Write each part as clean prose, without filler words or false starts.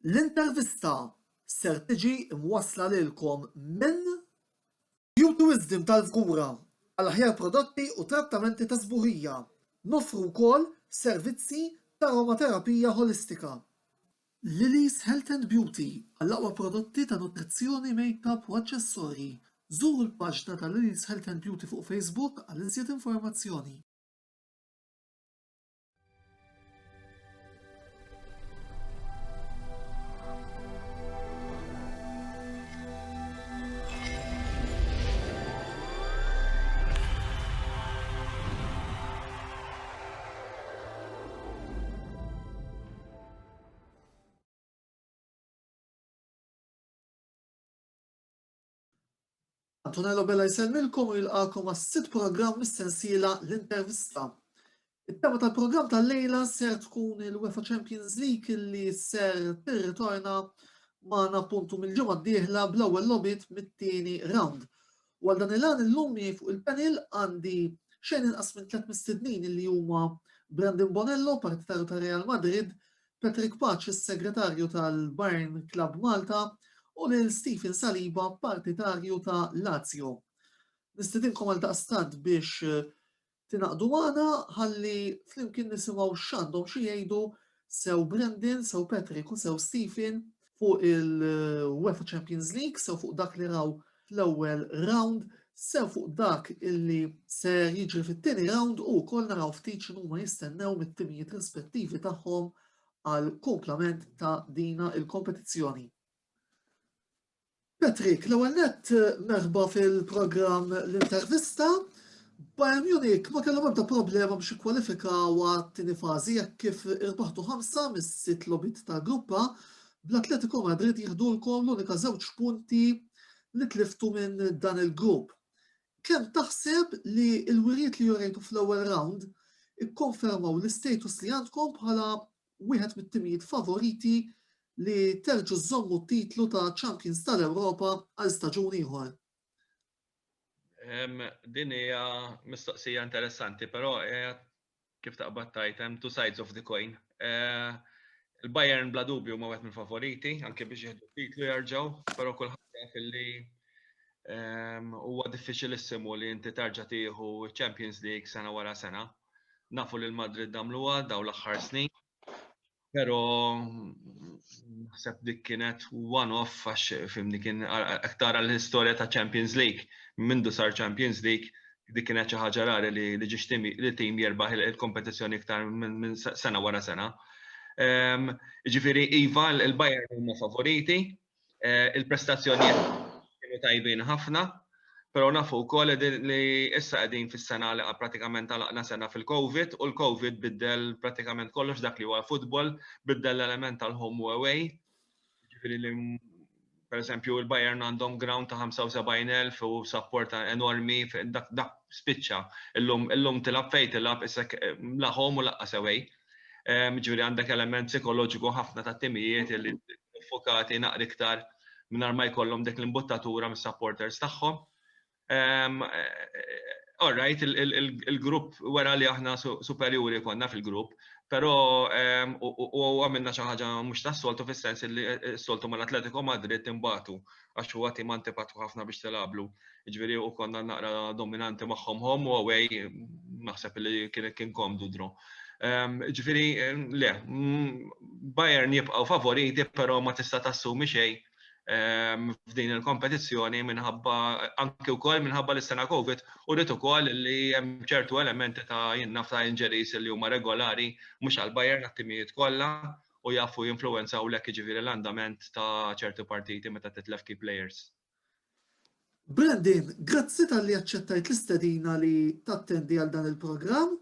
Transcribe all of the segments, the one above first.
L-intervista ser tiġi mwassla lilkom minn Beauty Wisdom tal-Fgura għal aħjar prodotti u trattamenti ta' sbuħija. Noffru wkoll servizzi ta' aromaterapija ħolistika. Lily's Health and Beauty għall-aqwa prodotti ta' nutrizzjoni, makeup u aċċessorji. Żuru l-paġna ta' Lily's Health and Beauty fuq Facebook għal iżjed informazzjoni. Antonello Bella jsellmilkom u jilqakom għas-sitt programm mis-sensiela l-intervista. It-tema tal-programm tal-lejla ser tkun il-UEFA Champions League li ser tirritorna magħna appuntu mill-ġimgħa d-dieħla bl-ewwel logħbiet mit-tieni round. U għal dan il-għan illum fuq il-panel għandi xejn inqas minn tliet mistednin li huma Brandon Bonello, partitarju ta' Real Madrid, Patrick Pace, is-segretarju tal-Bayern Club Malta, u lil Stephen Saliba, partitarju ta' Lazio. Nistedinkom għal daqstant biex Tingħaqdu magħna ħalli flimkien nisimgħu x'għandhom xi jgħidu sew Brandon, sew Patrick u sew Stephen fuq il-UEFA Champions League, sew fuq dak li raw fl-ewwel round, sew fuq dak illi se jiġri fit-tieni round u wkoll naraw ftit x'inhuma jistennew mit-timijiet rispettivi tagħhom għal kumplament ta' dina il-kompetizzjoni. Patrick, l-ewwel nett merħba fil-programm l-intervista. Bayern Munich ma kellhom ebda problema biex ikkwalifikaw għat-tieni fażi jekk kif irbaħtu ħamsa mis-sitt logħbiet ta' gruppa bl-Atletico Madrid jieħdulkom l-unika żewġ punti li tliftu minn dan il-grupp. Kemm taħseb li l-wiriet li urejtu fl-ewwel round ikkonfermaw l-istatus li għandkom bħala wieħed mit-timijiet favoriti li terġgħu żżommu t-titlu ta' Champions tal-Ewropa għal staġun ieħor? Din hija mistoqsija interessanti, però kif taqbad tajt hemm two sides of the coin. Eh, Il-Bayern bla dubju ma wieħed mill-favoriti, anke biex jieħdu titlu jerġgħu, però kulħadd jaf illi huwa diffiċilissimu li inti terġa' tieħu Champions League sena wara sena. Nafu li l-Madrid għamluha daw l-aħħar snin, però naħseb dik kienet one-off għax fimni kien aktar l-istorja ta' Champions League. Mindu sar Champions League, dik kienet xi ħaġa rari li li ġiex li tim jerbaħ il-kompetizzjoni iktar minn sena wara sena. Ehm, ġifieri iva il-Bayern huma favoriti, Eh, il-prestazzjonijiet kienu tajbin ħafna, però nafu wkoll li issa qegħdin fis-sena li pratikament għalaqna sena fil-COVID u l-COVID biddel pratikament kollox dak li huwa futbol, biddel l-element tal-home u away. Ġifieri li per eżempju il-Bayern għandhom ground ta' 75,000 u support enormi, dak, dak spiċċa. Illum, illum tilab fej tilab issa la home u laqqas away. Ġifieri għandek element psikoloġiku ħafna ta' timijiet li fokati naqra iktar mingħajr ma jkollhom dik l-imbuttatura mis-supporters tagħhom. All right, il-grupp wera li aħna superjuri konna fil-grupp, però u għamilna xi ħaġa mhux tas-soltu fis-sens li s-soltu mal-Atletico Madrid imbatu għax huwa tim antipatku ħafna biex tilablu. Jiġifieri u konna naqra dominanti magħhom home u away naħseb li kien kien komdu draw. Ehm, ġifieri le, mm, Bayern jibqgħu favoriti però ma tista' tassumi xejn ehm, f'din il-kompetizzjoni minħabba anke wkoll minħabba l-sena COVID u rrid ukoll li hemm ċertu elementi ta' jinnaf ta' injuries li huma regolari mhux għal Bayern għat-timijiet kollha u jafu jinfluwenzawlek jiġifieri l-andament ta' ċertu partiti meta titlef key players. Brandon, grazzi talli aċċettajt l-istedina li tattendi għal dan il-programm.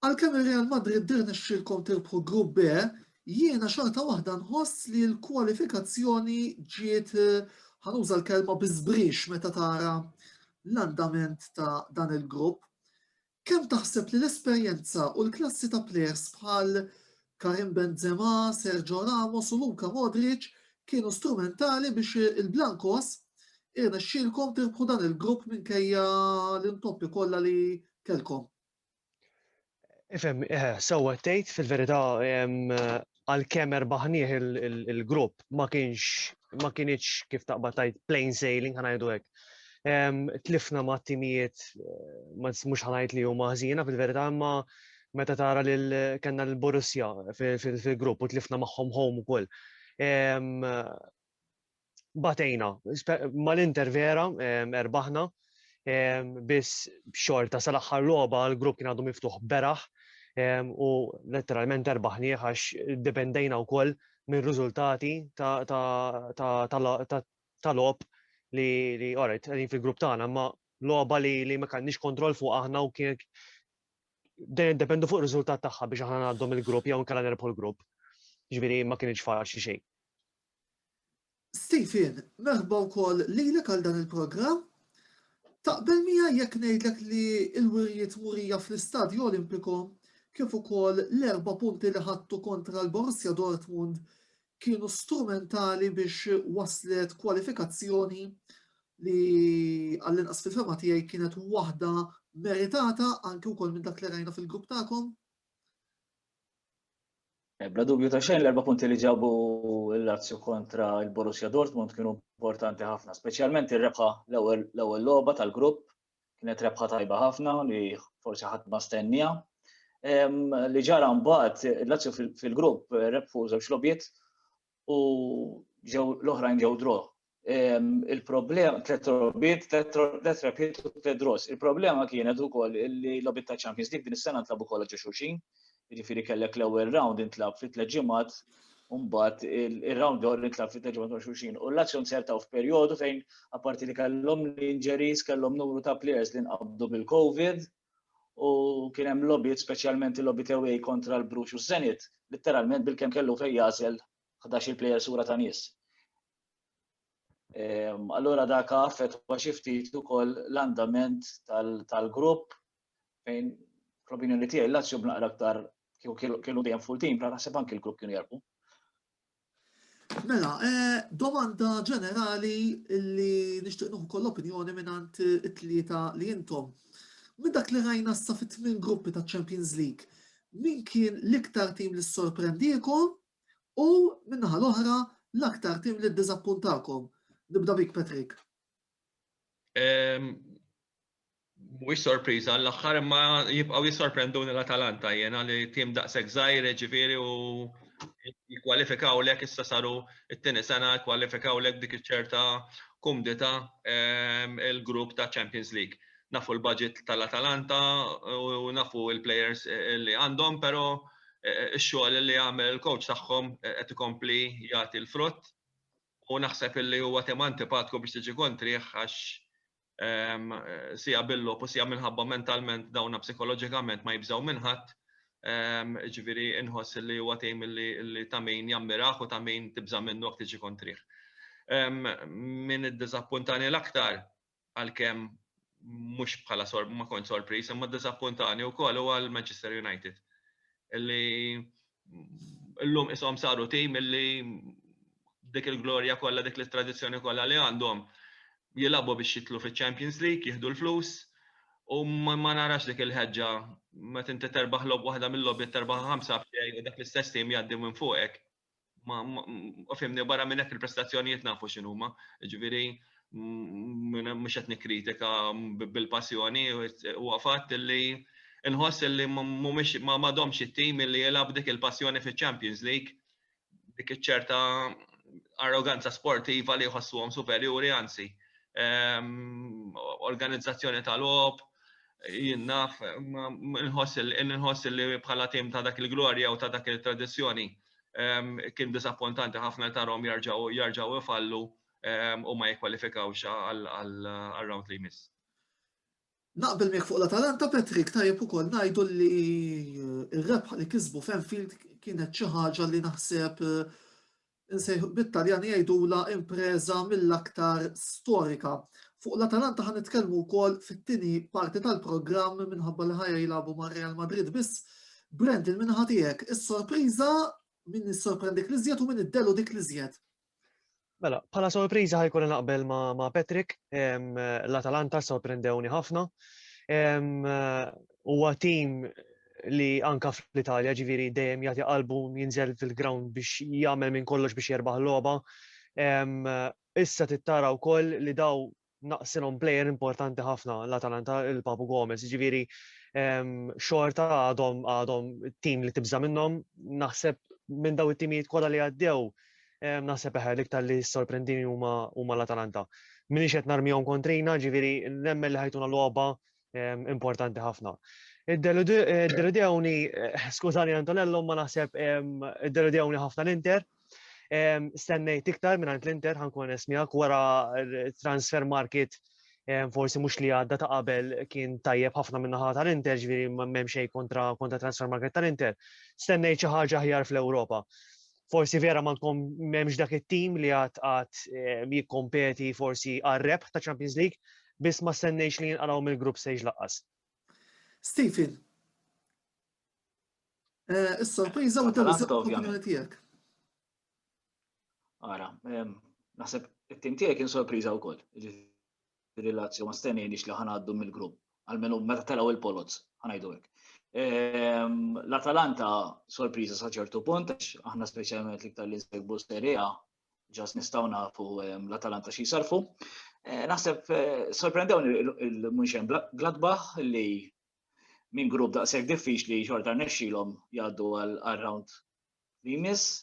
Għalkemm ir-Real Madrid irnexxielkom tirbħu Grupp B, jiena xorta waħda nħoss li l-kwalifikazzjoni ġiet ħa nuża l-kelma bi żbrix meta tara l-andament ta' dan il-grupp. Kemm taħseb li l-esperjenza u l-klassi ta' plejers bħal Karim Benzema, Sergio Ramos u Luka Modric kienu strumentali biex il-Blancos irnexxielkom tirbħu dan il-grupp minkejja l-intoppi kollha li kellkom? Ifhem, eh, sewwa tgħid fil-verità. għalkemm erbaħnieh il-grupp ma kienx ma kienx kif taqbad tgħid plain sailing ħa ngħidu hekk. Tlifna ma' timijiet eh, mhux ħa ngħid li huma ħżiena fil-verità imma meta tara lil kellna l-Borussia fil-grupp u tlifna magħhom home ukoll. Batejna, mal-Inter vera, erbaħna, biss xorta sal-aħħar logħba l-grupp kien għadu miftuħ beraħ u letteralment erbaħnieh għax dependejna wkoll minn riżultati ta' logħob li alright, qegħdin fil-grupp tagħna, imma logħba li ma kellniex kontroll fuq aħna u kien dejjem dependu fuq ir-riżultat tagħha biex aħna ngħaddu mill-grupp jew inkella nerbħu l-grupp. Ġifieri ma kienx faċli xejn. Stephen, merħba wkoll lilek għal dan il-programm. Taqbel miegħi jekk ngħidlek li l-wirjiet murija fl-Istadju Olimpico kif ukoll l-erba' punti li ħadtu kontra l-Borussia Dortmund kienu strumentali biex waslet kwalifikazzjoni li għall-inqas fil-fema tiegħi kienet waħda meritata anke wkoll minn dak li rajna fil-grupp tagħkom? Eh, bla dubju ta' xejn l-erba' punti li ġabu l-Lazio kontra l-Borussia Dortmund kienu importanti ħafna, speċjalment ir-rebħa l-ewwel logħba tal-grupp kienet rebħa tajba ħafna li forsi ħadd ma stennija. Li ġara mbagħad il-Lazio fil-grupp rebħu żewġ logħbiet u ġew l-oħrajn ġew draw. Il-problema, tlet logħbiet, tlet rebħiet u tlet draws. Il-problema kienet ukoll li logħbiet ta' Champions League din is-sena ntlagħbu kollha ġo xulxin, jiġifieri kellek l-ewwel round intlagħab fi tliet ġimgħat u mbagħad ir-round l-ieħor intlagħab fi tliet ġimgħat wara xulxin. U l-Lazio nsertaw f'perjodu fejn apparti li kellhom l-injuries, kellhom numru ta' players li nqabdu bil-Covid u kien hemm logħbiet speċjalment il-logħbiet away kontra l-Bruges u Zenit, litteralment bilkemm kellu fejn jagħżel 11-il player sura ta' nies. Ehm, allura dak affettwa xi ftit ukoll l-andament tal-grupp fejn fl-opinjoni tiegħi Lazio b'naqra aktar kienu dejjem full team, naħseb anki l-grupp kienu jarbu. Mela, eh, domanda ġenerali li nixtieq nieħu koll opinjoni mingħand it-tlieta li intom. Minn dak li rajna sa fit-tmien gruppi ta' Champions League, min kien l-iktar tim li sorprendiekom U min-naħa l-oħra, l-aktar tim li ddiżappuntakom. Nibda bik Patrick. Ehm, mhuwiex sorpriża l-aħħar imma jibqgħu jissorprenduni l-Atalanta jiena li tim daqshekk żgħir ġifieri u jikkwalifikaw lek issa saru t-tieni sena jkwalifikaw lek dik iċ-ċerta kumdita ehm, il-grupp ta' Champions League. Nafu l-budget tal-Atalanta u nafu l-players li għandhom, però ix-xogħol li għamel il-coach tagħhom qed ikompli jagħti l-frott u naħseb illi huwa tim antipatku biex tiġi kontrih għax ehm, sija bil-logħob u sija minħabba mentalment dawna psikoloġikament ma jibżgħu minn ħadd. Ehm, ġifieri inħoss li huwa tim li ta' min jammirah u ta' min tibża' minnu jekk tiġi kontrih. Ehm, min iddiżappuntani l-aktar għalkemm mhux bħala sor ma kont sorpriż, imma ddiżappuntani wkoll huwa l-Manchester United. Illi llum ishom saru tim illi dik il-glorja kollha, dik l-tradizzjoni kollha li għandhom jilagħbu biex jitlu fiċ-Champions League, jieħdu l-flus u ma narax dik il-ħeġġa meta inti terbaħ logħob waħda mill-logħbiet terbaħ ħamsa b'xejn u dak l-istess tim jgħaddi minn fuqek. U fimni barra minn hekk il-prestazzjonijiet nafu x'inhuma. Ġifieri mhux qed nikkritika bil-passjoni huwa fatt li nħoss li mhumiex ma m'għadhomx it-tim li jilgħab dik il-passjoni fiċ-Champions League dik iċ-ċerta arroganza sportiva li jħossuhom superjuri anzi. Ehm, organizzazzjoni tal-logħob, jien naf, nħoss li bħala tim ta' dak il-glorja u ta' dak il-tradizzjoni kien disappuntanti ħafna li tarhom jarġgħu jarġgħu ifallu u ma jikkwalifikawx għal-round li jmiss. Naqbel miegħek fuq l-Atalanta, Patrick, tajjeb ukoll ngħidu li r-rebħa li kisbu f'Anfield kienet xi ħaġa li naħseb insejħu bit-Taljan jgħidula impreża mill-aktar storika. Fuq l-Atalanta ħa nitkellmu wkoll fit-tieni parti tal-programm minħabba li ħajja jilagħbu ma' Real Madrid biss. Brandon minn tiegħek, is-sorpriża min issorprendik l-iżjed u min iddeludik l-iżjed? Mela, bħala sorpriża ħajkun naqbel ma', ma Patrick, l-Atalanta sorprendewni ħafna. Huwa tim li anka fl-Italja ġifieri dejjem jagħti qalbu jinżel fil-ground biex jagħmel minn kollox biex jerbaħ logħba. Issa tittara wkoll li daw naqsilhom player importanti ħafna l-Atalanta il-Papu Gomez, ġifieri xorta għadhom għadhom tim li tibża' minnhom, naħseb minn daw it-timijiet kollha li għaddew naħseb eħe l-iktar li sorprendini huma huma l-Atalanta. Minix qed narmihom kontrina, ġifieri nemmen li ħajtuna logħba importanti ħafna. Id-deludewni, eh, skużani Antonello, ma naħseb id-deludewni ħafna l-Inter. Stennejt iktar minn l-Inter ħankun miegħek wara transfer market forsi mhux li għadda ta' qabel kien tajjeb ħafna minn naħa tal-Inter, ġifieri m'hemm xejn kontra kontra transfer market tal-Inter. Stennejt xi ħaġa aħjar fl-Ewropa. Forsi vera m'għandkom m'hemmx dak it-tim li għad għad jikkompeti forsi għar-rebħ ta' Champions League, biss ma stennejx li jinqalgħu mill-group stage laqqas. Stephen, eh, is-sorpriża u tal-opinjoni tiegħek. Ara, naħseb it-tim tiegħi kien sorpriża wkoll. Ġifieri Lazio ma stennejniex li ħanaddu mill-grupp, almenu meta telgħu il-poloz, ħanajdu hekk. L-Atalanta sorpriża sa ċertu punt, għax aħna speċjalment l-iktar li nsegwu Serie A, ġas nistgħu nafu l-Atalanta xi jsarfu. Eh, naħseb eh, sorprendewni il-Munxen Gladbach li minn grupp daqshekk diffiċli xorta rnexxilhom jgħaddu għal round li jmiss.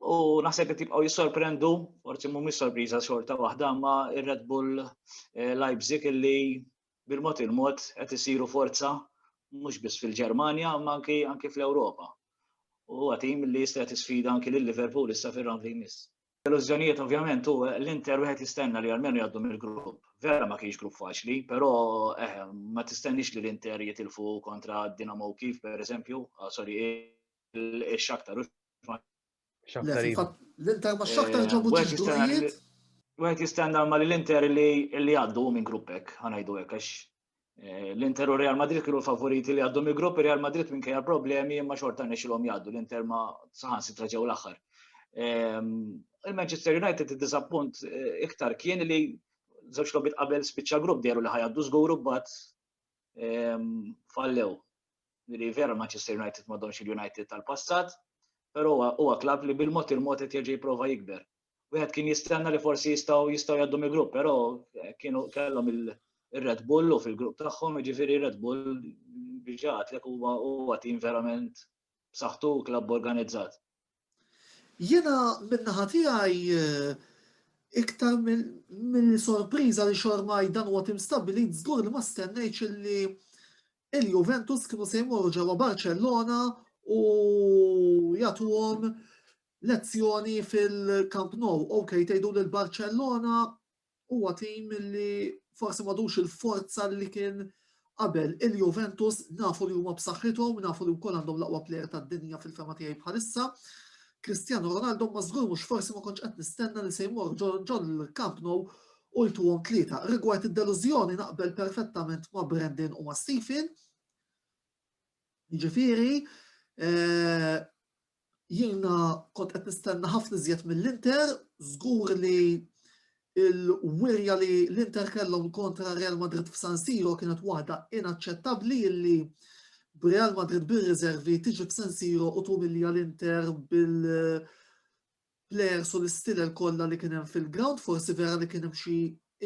U naħseb qed jibqgħu jissorprendu, forsi mhumiex sorpriża xorta waħda, ma ir-Red Bull eh, Leipzig illi bil-mod il-mod qed isiru forza mhux biss fil-Ġermanja, ma anki anki fl-Ewropa. U huwa tim li jista' jagħti sfida anki lil Liverpool issa fir-round li jmiss. Delużjonijiet ovvjament u l-Inter wieħed jistenna li almenu jgħaddu mill-grupp. Vera ma kienx grupp faċli, però eh, ma tistennix li l-Inter jitilfu kontra Dinamo Kiev per eżempju, ah, sorry, il-Shakhtar. Shakhtar iva. L-Inter ma Shakhtar eh, ġabu ġiġ Wieħed jistenna ma li l-Inter li jgħaddu minn grupp hekk, ħanajdu hekk għax Eh, L-Inter u Real Madrid kienu l-favoriti li għaddu mill-grupp, Real Madrid minkejja problemi imma xorta nexilhom jgħaddu, l-Inter ma saħansitra ġew l-aħħar. Ehm, Il-Manchester United id-disappunt eh, iktar kien li żewġ logħbiet qabel spiċċa grupp dehru li ħajgħaddu żgur u mbagħad ehm, fallew. Li vera Manchester United m'għadhomx il-United tal-passat, però huwa klabb li bil-mod il-mod qed jerġa' jipprova jikber. Wieħed kien jistenna li forsi jistgħu jistgħu jgħaddu mill-grupp, però eh, kienu kellhom il-Red Bull u fil-grupp tagħhom, jiġifieri Red Bull diġà għatlek huwa huwa tim verament b'saħħtu u klabb organizzat. Jiena min-naħa tiegħi eh, iktar mill-sorpriża li xormaj dan huwa tim stabbilit żgur li ma stennejtx li il-Juventus kienu se jmorru ġewwa Barcellona u jagħtuhom lezzjoni fil-Camp Nou. Ok, tgħidu li l-Barcellona huwa tim li forsi m'għadux il-forza li kien qabel il-Juventus nafu li huma b'saħħithom, nafu li wkoll għandhom l-aqwa plejer tad-dinja fil-fema tiegħi bħalissa. Cristiano Ronaldo ma żgur mhux forsi ma kontx qed nistenna li se jmur ġol Camp Nou u jtuhom tlieta. Rigward id-delużjoni naqbel perfettament ma' Brandon u ma' Stephen. Jiġifieri, eh, Jiena kont qed nistenna ħafna iżjed mill-Inter, żgur li il-wirja li l-Inter kellhom kontra Real Madrid f'San Siro kienet waħda inaċċettabbli illi b'Real Madrid bir-riservi tiġi f'San Siro u tumilja l-Inter bil players u l-istilel kollha li kien hemm fil-ground, forsi vera li kien hemm xi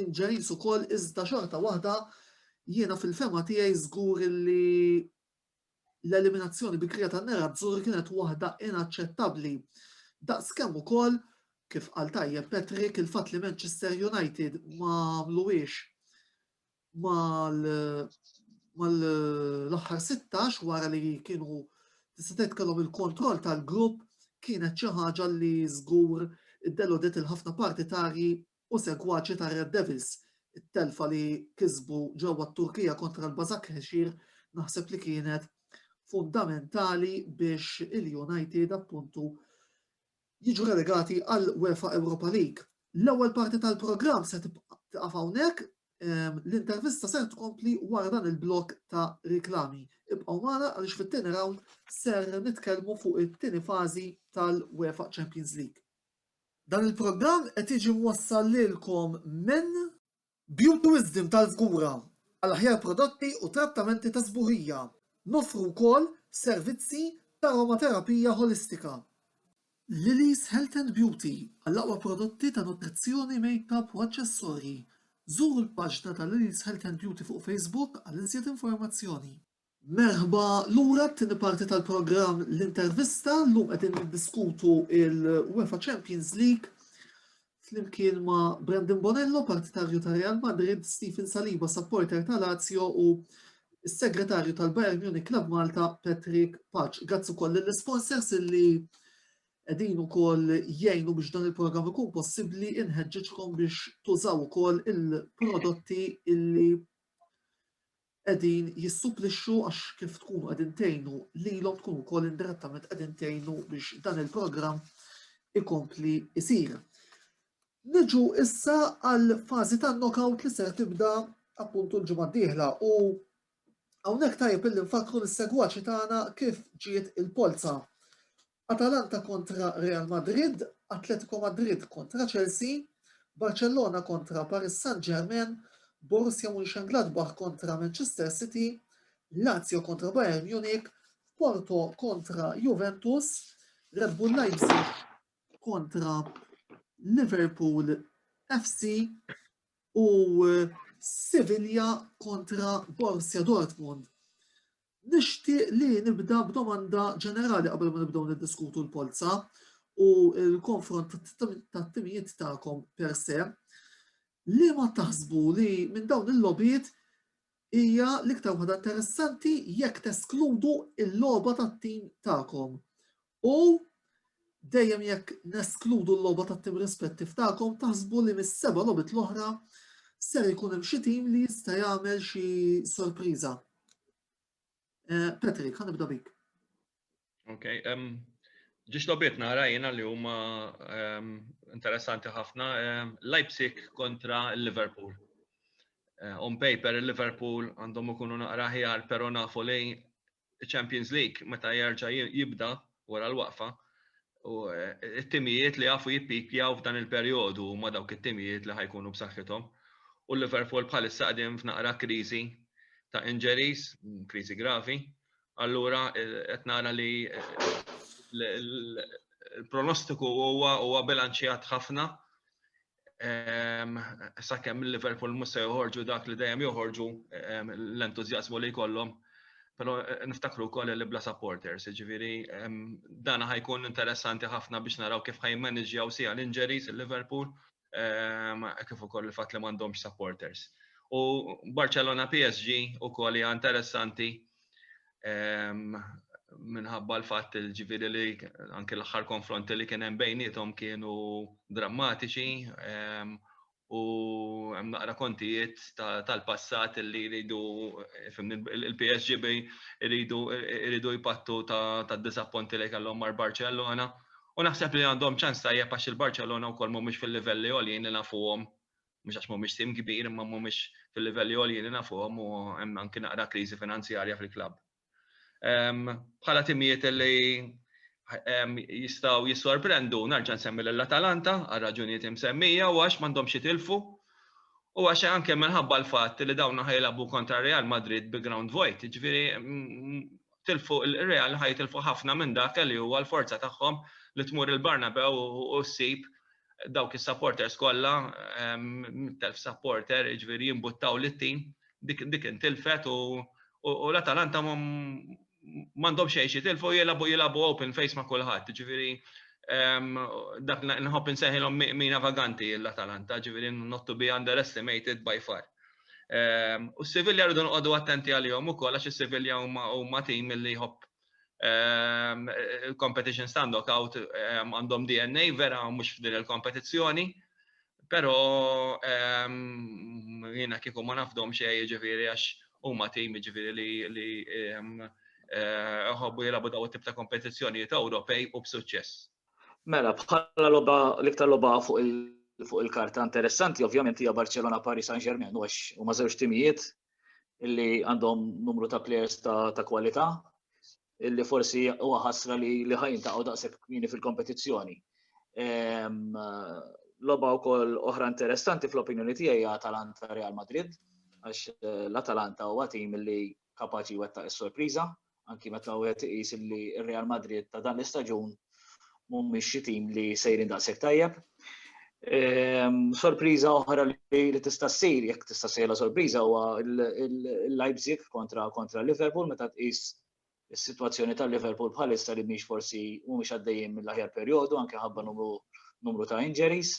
injuries ukoll iżda xorta waħda jiena fil-fema tiegħi żgur li L-eliminazzjoni bikrija tan-Nerazzurri kienet waħda inaċċettabbli. Daqskemm ukoll, kif qal tajjeb Patrick, il-fatt li Manchester United ma għamluhiex mal-aħħar 16 wara li kienu tista' tgħid kellhom il-kontroll tal-grupp kienet xi ħaġa li żgur iddeludiet il-ħafna partitarji u segwaċi tar-Red Devils. It-telfa li kisbu ġewwa t-Turkija kontra l-Basaksehir naħseb li kienet fundamentali biex il-United appuntu jiġu relegati għal UEFA Europa League. L-ewwel parti tal-programm se tibqa' hawnhekk, ehm, l-intervista ser tkompli wara dan il-blok ta' riklami. Ibqgħu magħna għaliex fit-tieni round ser nitkellmu fuq it-tieni fażi tal-UEFA Champions League. Dan il-programm qed jiġi mwassal lilkom minn. Beauty Wisdom tal-Fgura, għal aħjar prodotti u trattamenti ta' sbuħija. Noffru wkoll servizzi ta' aromaterapija ħolistika. Lily's Health and Beauty għall-aqwa prodotti ta' nutrizzjoni, makeup u aċċessorji. Żuru l-paġna ta' Lily's Health and Beauty fuq Facebook għal iżjed informazzjoni. Merħba lura t-tieni parti tal-programm L-Intervista. Llum qegħdin niddiskutu il-UEFA Champions League flimkien ma' Brandon Bonello, partitarju ta' Real Madrid, Stephen Saliba, supporter ta' Lazio u s-segretarju tal-Bayern Munich Club Malta, Patrick Paċ. Grazzi wkoll lill-sponsors illi qegħdin ukoll jgħinu biex dan il-programm ikun possibbli inħeġġeġkom biex tużaw ukoll il-prodotti illi qegħdin jissupplixxu għax kif tkunu qegħdin tgħinu lilhom tkunu wkoll indirettament qegħdin tgħinu biex dan il-programm ikompli isir. Niġu issa għal fażi tan knockout li ser tibda appuntu l-ġimgħa d-dieħla u hawnhekk tajjeb illi nfakkru lis-segwaċi tagħna kif ġiet il-polza. Atalanta kontra Real Madrid, Atletico Madrid kontra Chelsea, Barcellona kontra Paris Saint-Germain, Borussia Mönchengladbach kontra Manchester City, Lazio kontra Bayern Munich, Porto kontra Juventus, Red Bull Leipzig kontra Liverpool FC u Sevilla kontra Borussia Dortmund. Nixtieq li nibda b'domanda ġenerali qabel ma nibdew niddiskutu l-polza u l-konfront tat-timijiet tagħkom per se. Liema taħsbu li minn dawn il-logħbiet hija l-iktar waħda interessanti jekk teskludu l-logħba tat-tim tagħkom? U dejjem jekk neskludu l-logħba tat-tim rispettiv tagħkom, taħsbu li mis-seba' logħbiet l-oħra ser ikun hemm xi tim li jista' jagħmel xi sorpriża. Eh, Patrick, ħa nibda bik. Ok, um, ġiex logħbiet nara jiena li huma um, interessanti ħafna. Um, Leipzig kontra Liverpool. Uh, on paper il-Liverpool għandhom ikunu naqra ħjar, pero nafu li Champions League meta jerġa' jibda wara l-waqfa u eh, it-timijiet li jafu jippikjaw f'dan il-perjodu huma dawk it-timijiet li ħajkunu b'saħħithom. U Liverpool bħalissa qegħdin f'naqra kriżi ta' injuries, kriżi gravi. Allura eh, qed nara li eh, l-pronostiku huwa huwa bilanċjat ħafna Sakemm il-Liverpool mhux se joħorġu dak li dejjem joħorġu l-entużjażmu li jkollhom. Però eh, niftakru wkoll li bla supporters, jiġifieri dan ħajkun interessanti ħafna biex naraw kif ħajmaniġjaw sija l-injuries il-Liverpool kif ukoll il-fatt li m'għandhomx supporters. U Barcelona PSG ukoll hija interessanti minħabba l-fatt il-ġifieri li anke l-aħħar konfronti li kien hemm bejniethom kienu drammatiċi u hemm naqra kontijiet tal-passat li jridu il-PSG jridu jridu jpattu tad-disapponti li kellhom mar Barcellona. U naħseb li għandhom ċans tajjeb għax il-Barcellona wkoll mhumiex fil-livelli għoljin li nafuhom mhux għax mhumiex tim kbir imma mhumiex fil-livelli għoljin li nafuhom u hemm anki naqra kriżi finanzjarja fil-klabb. Bħala timijiet li jistgħu jissorprendu nerġa' nsemmi lill-Atalanta għal raġunijiet imsemmija u għax m'għandhomx jitilfu u għax anke minħabba l-fatt li dawn ħajlabu kontra Real Madrid bi ground void, ġifieri tilfu il-Real ħajtilfu ħafna minn dak li huwa l-forza tagħhom li tmur il-Barnabew u ssib dawk is-supporters kollha, telf supporter, jiġifieri jimbuttaw lit-tim, dik dik intilfet u l-Atalanta m'għandhom xejn xi tilfu jilagħbu jilagħbu open face ma' kulħadd, jiġifieri dak nħobb insejħilhom mina vaganti l-Atalanta, ġifieri not to be underestimated by far. U s-Sevilla rridu noqogħdu attenti għalihom ukoll għax is-Sevilla huma tim li jħobb il-competition stand out għandhom DNA vera mhux f'din il-kompetizzjoni, però jiena kieku ma nafdhom xejn jiġifieri għax huma tim jiġifieri li eh, jħobbu jilagħbu daw it-tip ta' kompetizzjonijiet Ewropej u b'suċċess. Mela, bħala logħba l-iktar logħba fuq il fuq il-karta interessanti ovvjament hija Barcelona Paris Saint-Germain għax huma żewġ timijiet illi għandhom numru ta' players ta', ta kwalità illi forsi huwa ħasra li, li ħajintaqgħu daqshekk kmieni fil-kompetizzjoni. Ehm, logħba wkoll oħra interessanti fl-opinjoni tiegħi hija Atalanta Real Madrid għax eh, l-Atalanta huwa tim li kapaċi jwettaq is-sorpriża, anki meta wieħed iqis li r-Real Madrid ta' dan l-istaġun mhumiex xi tim li sejrin daqshekk tajjeb. Ehm, sorpriża oħra li tista' ssir, jekk tista' ssejla sorpriża huwa l-Leipzig kontra kontra Liverpool meta tqis is-sitwazzjoni tal-Liverpool bħalissa li mhix forsi mhumiex għaddejjin mill-aħjar perjodu anke ħabba numru numru ta' injuries.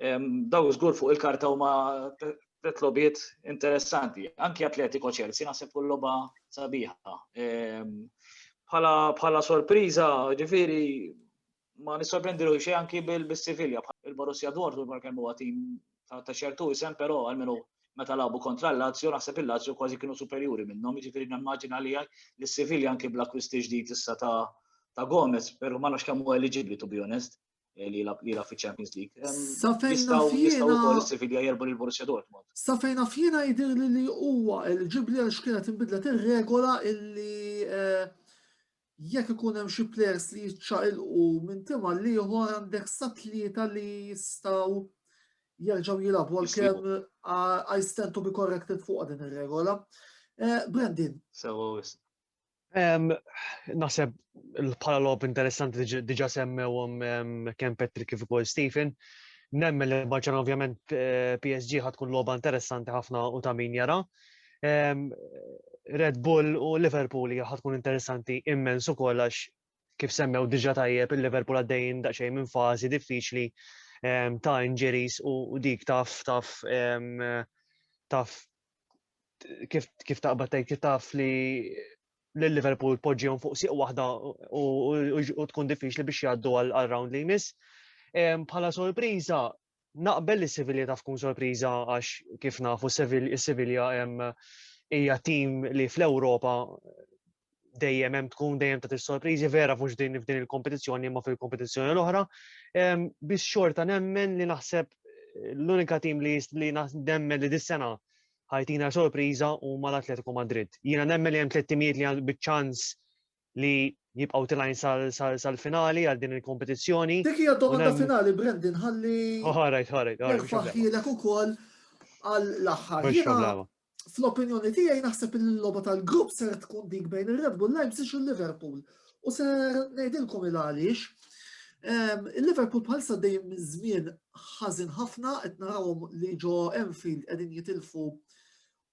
Ehm, daw żgur fuq il-karta huma tliet logħbiet interessanti. Anki Atletico Chelsea naħseb kull logħba sabiħa. Ehm, bħala sorpriża, ġifieri ma nissorprendi ruħi xejn anki bil-Sivilja, il-Borussia Dortmund ma kemm huwa tim ta' ċertu isem, però għalmenu meta lagħbu kontra l-Lazio, naħseb il-Lazio kważi kienu superjuri minnhom, jiġifieri nimmaġina li li Sivilja anki bl-akkwisti ġdid issa ta' ta' Gomez, però ma nafx kemm huwa eligibbli to be honest eh, li jilgħab li jilgħab fiċ-Champions League. Sa fejn naf jiena wkoll is-Sivilja jerbu lil Borussia Dortmund. Sa fejn naf jiena jidhirli li huwa eligibbli għaliex kienet inbidlet ir-regola illi eh, Jekk ikun hemm xi plejers li jiċċaqilqu minn tim għal ieħor għandek sa tlieta li jistgħu jerġgħu jilagħbu għalkemm I stand to be corrected fuq din ir-regola. Eh, Brandon. Sewa wisq. Naħseb bħala logħob interessanti diġà semmewhom kemm Patrick kif ukoll Stephen. Nemmen li Barcelona ovvjament eh, PSG ħad tkun logħba interessanti ħafna u ta' min jara. Red Bull u Liverpool hija tkun interessanti immens ukoll għax kif semmew diġà tajjeb il-Liverpool għaddejjin daqsxejn minn fażi diffiċli ta' injuries u dik taf taf taf kif kif taqbad tgħid kif taf li lil Liverpool poġġihom fuq sieq waħda u tkun diffiċli biex jgħaddu għal round li jmiss. Bħala sorpriża Naqbel li Sevilla taf tkun sorpriża għax kif nafu Sevilla hija tim li fl-Ewropa dejjem hemm tkun dejjem ta' sorpriżi vera mhux din f'din il-kompetizzjoni imma fil-kompetizzjoni l-oħra. Biss xorta nemmen li naħseb l-unika tim li li nemmen li dis-sena ħajtina sorpriża huma l-Atletico Madrid. Jiena nemmen li hemm tliet timijiet li biċ-ċans li jibqgħu tilgħin sal-finali għal din il-kompetizzjoni. Dik hija domanda finali, Brandon, ħalli. Oh, alright, alright, alright. Nerfaħilek ukoll għall-aħħar. Fl-opinjoni tiegħi naħseb il-logħba tal-grupp ser tkun dik bejn ir-Red Bull Leipzig u l-Liverpool. U ser ngħidilkom il għaliex. Ehm, Il-Liverpool bħalissa dejjem minn żmien ħażin ħafna qed narawhom li ġo Enfield qegħdin jitilfu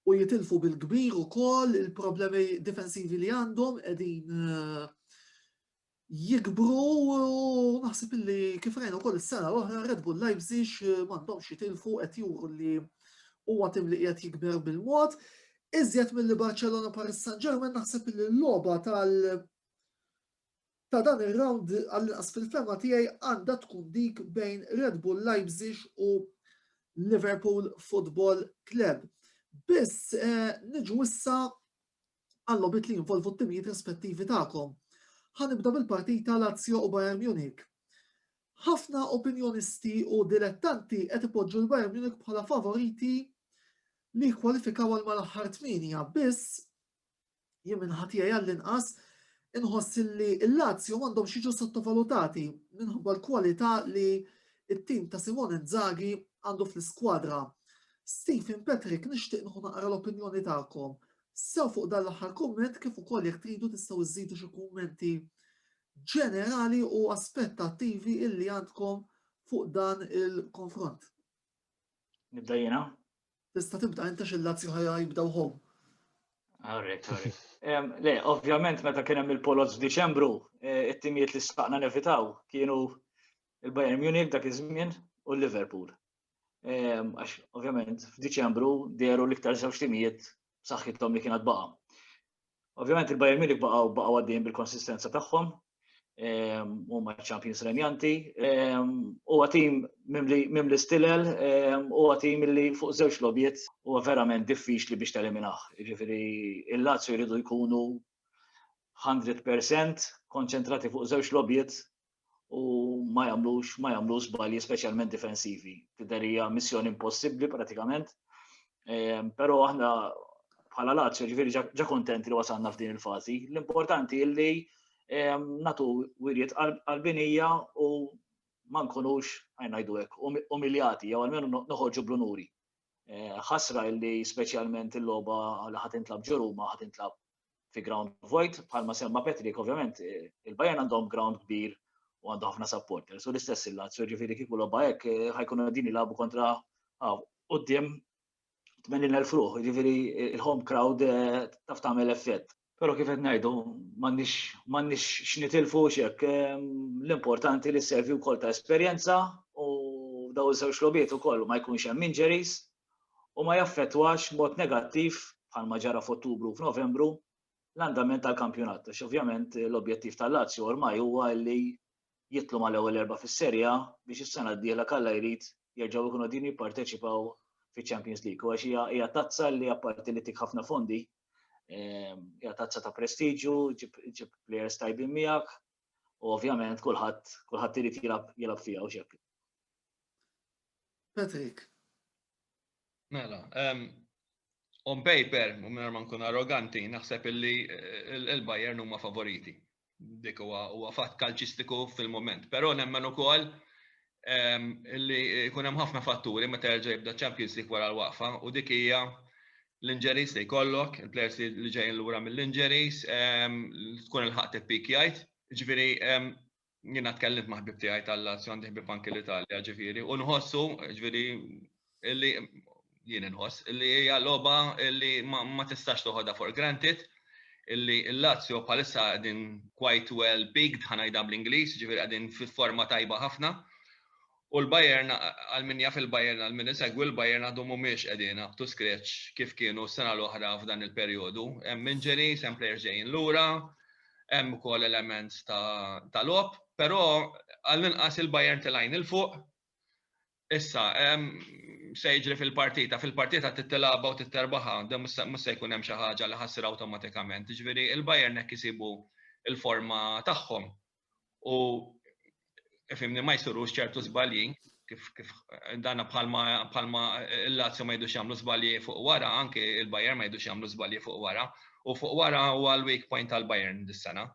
u jitilfu bil-kbir ukoll il-problemi difensivi li għandhom qegħdin eh, jikbru u naħseb illi kif rajna wkoll is-sena l-oħra Red Bull Leipzig eh, m'għandhomx jitilfu qed juru li huwa tim li qiegħed jikber bil-mod. Iżjed milli Barcelona Paris Saint-Germain naħseb illi l-logħba tal ta' dan ir-round għall-inqas fil-fehma tiegħi għandha tkun dik bejn Red Bull Leipzig u Liverpool Football Club. Biss eh, niġu issa għal-logħbiet li jinvolvu t-timijiet rispettivi tagħkom. Ħa nibda bil-partita Lazio u Bayern Munich. Ħafna opinjonisti u dilettanti qed ipoġġu l-Bayern Munich bħala favoriti li jikkwalifikaw għal mal-aħħar tmienja biss Jien minn naħa tiegħi għall-inqas inħoss li l-Lazio m'għandhomx jiġu sottovalutati minħabba l-kwalità li t-tim ta' Simone Inzaghi għandu fl-iskwadra. Stephen Patrick nixtieq nieħu naqra l-opinjoni tagħkom sew fuq dan l-aħħar kumment kif ukoll jekk tridu tistgħu żżidu xi kummenti ġenerali u aspettattivi illi għandkom fuq dan il-konfront. Nibda jiena? Tista' tibda inta xil-Lazio ħajja jibdew home. Alright, alright. Le, ovvjament meta kien hemm il-poloz f'Diċembru, eh, it-timijiet li staqna nevitaw kienu il-Bayern Munich dak iż-żmien u l-Liverpool. Għax ovvjament f'Diċembru dehru l-iktar żewġ timijiet b'saħħithom li kienet baqa'. Ovvjament il-Bayern Munich baqgħu baqgħu għaddejjin bil-konsistenza tagħhom, ehm, huma champions renjanti, ehm, huwa tim mimli stilel, ehm, huwa tim li fuq żewġ logħbiet huwa verament diffiċli biex teliminah. Jiġifieri il-Lazio jridu jkunu 100% konċentrati fuq żewġ logħbiet u ma jagħmlux ma jagħmlux żbalji speċjalment difensivi. Tidher hija missjoni impossibbli pratikament. Ehm, però aħna bħala Lazio ġifieri ġa kontenti li wasalna f'din il-fażi. L-importanti li ehm, natu wirjiet qalbinija u ma nkunux ngħidu hekk umiljati jew almenu noħorġu bl-unuri. Eh, ħasra li speċjalment il-logħba li ħadd intlab ġo Ruma ħadd intlab fi ground vojt, bħalma semma Patrick, ovvjament, eh, il-Bayern għandhom ground kbir u għandu ħafna supporters, u l-istess il-Lazio, ġifieri kieku logħba hekk eh, ħajkunu qegħdin jilagħbu kontra ah, quddiem 80,000 ruħ, ġifieri il-home crowd eh, taf tagħmel effett. Però kif qed ngħidu, m'għandniex m'għandniex x'nitilfu x'hekk, l-importanti li sservi wkoll ta' esperjenza u daw iż-żewġ logħbiet ukoll ma jkunx hemm injuries u ma jaffettwax mod negattiv bħalma ġara f'Ottubru u f'Novembru l-andament tal-kampjonat. Għax ovvjament l-objettiv tal-Lazio ormai huwa li jitlu mal-ewwel erba' fis-Serie A biex is-sena d-dieħla kalla jrid jerġgħu jkunu qegħdin jipparteċipaw fiċ-Champions League. U għax hija tazza li apparti li tik ħafna fondi, ehm, hija tazza ta' prestiġju, ġib players tajbin miegħek, u ovvjament kulħadd kulħadd irid jilgħab jilgħab fiha u xekk. Patrick. Mela, ehm, on paper, u minn ma nkun arroganti, naħseb illi eh, il-Bayern huma favoriti. Dik huwa huwa fatt kalċistiku fil-moment. Però nemmen ukoll ehm, illi jkun hemm ħafna fatturi meta jerġa' jibda Champions League wara l-waqfa u dik hija l-injuries li jkollok, il-players li ġejjin lura mill-injuries, ehm, tkun il-ħaqt ippikjajt. Ġifieri ehm, jiena tkellimt ma' ħbib tiegħi tal-Lazio għandi ħbib anki l-Italja, ġifieri, u nħossu, ġifieri, illi jien inħoss illi hija logħba illi ma tistax toħodha for granted, illi l-Lazio bħalissa qegħdin quite well picked ħa ngħidha bl-Ingliż, ġifieri qegħdin fi forma tajba ħafna. U l-Bayern, għal min jaf il-Bayern, għal min isegwi l-Bayern għadhom mhumiex qegħdin up to scratch kif kienu s-sena l-oħra f'dan il-perjodu. Hemm injuries, hemm players ġejjin lura, hemm ukoll element ta' logħob, però għall-inqas il-Bayern tilgħin 'il fuq. Issa, se jiġri fil-partita, fil-partita tittilaba u titterbaħa, mhux se jkun hemm xi ħaġa li ħassir awtomatikament. Ġifieri il-Bayern hekk isibu il-forma tagħhom u fimni ma jsirux ċertu żbalji kif kif dana bħalma bħalma il-Lazio ma jidux jagħmlu żbalji fuq wara, anke il-Bayern ma jidux jagħmlu żbalji fuq wara. U fuq wara huwa l-weak point tal-Bayern dis-sena.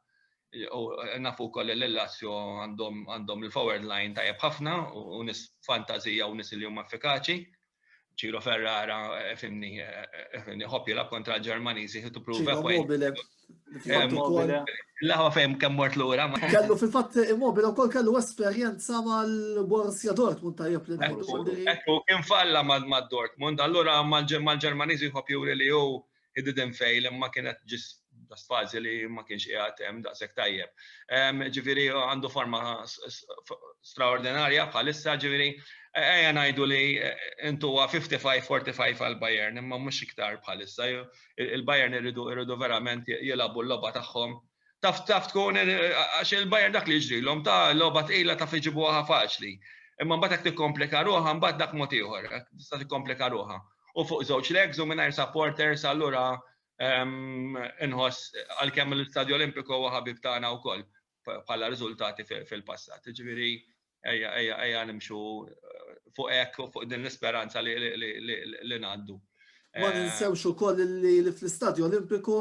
U nafu wkoll li l-Lazio għandhom għandhom il-forward line tajjeb ħafna u nies fantazija u nies li huma effikaċi. Ciro Ferrara, eh, fimni, eh, eh, fimni, ħobb jilgħab kontra l-Ġermaniżi, to prove a point. Immobile. L-aħwa fejn kemm mort lura. Kellu fil-fatt Immobile wkoll kellu esperjenza mal-Borussia Dortmund tajjeb li ngħidu. Ekku, kien falla mad-Dortmund, allura mal-Ġermaniżi jħobb juri li hu he didn't fail imma kienet ġis fażi li ma kienx qiegħed hemm daqshekk tajjeb. Ġifieri għandu forma straordinarja bħalissa, ġifieri ejja ngħidu li intu huwa 55-45 għal Bayern, imma mhux iktar bħalissa. Il-Bayern irridu irridu verament jilagħbu l-logħba tagħhom. Taf taf tkun għax il-Bayern dak li jiġrilhom ta' logħba tqila taf iġibuha faċli. Imma mbagħad hekk tikkomplika ruħha mbagħad dak mod ieħor, tista' tikkomplika ruħha. U fuq żewġ legs u mingħajr supporters allura inħoss għalkemm l-Istadju Olimpiku huwa ħabib tagħna wkoll bħala riżultati fil-passat. Ġifieri ejja ejja ejja nimxu eh, fuq hekk u fuq din l-isperanza li ngħaddu. Ma eh, ninsewx ukoll li fl-Istadju Olimpiku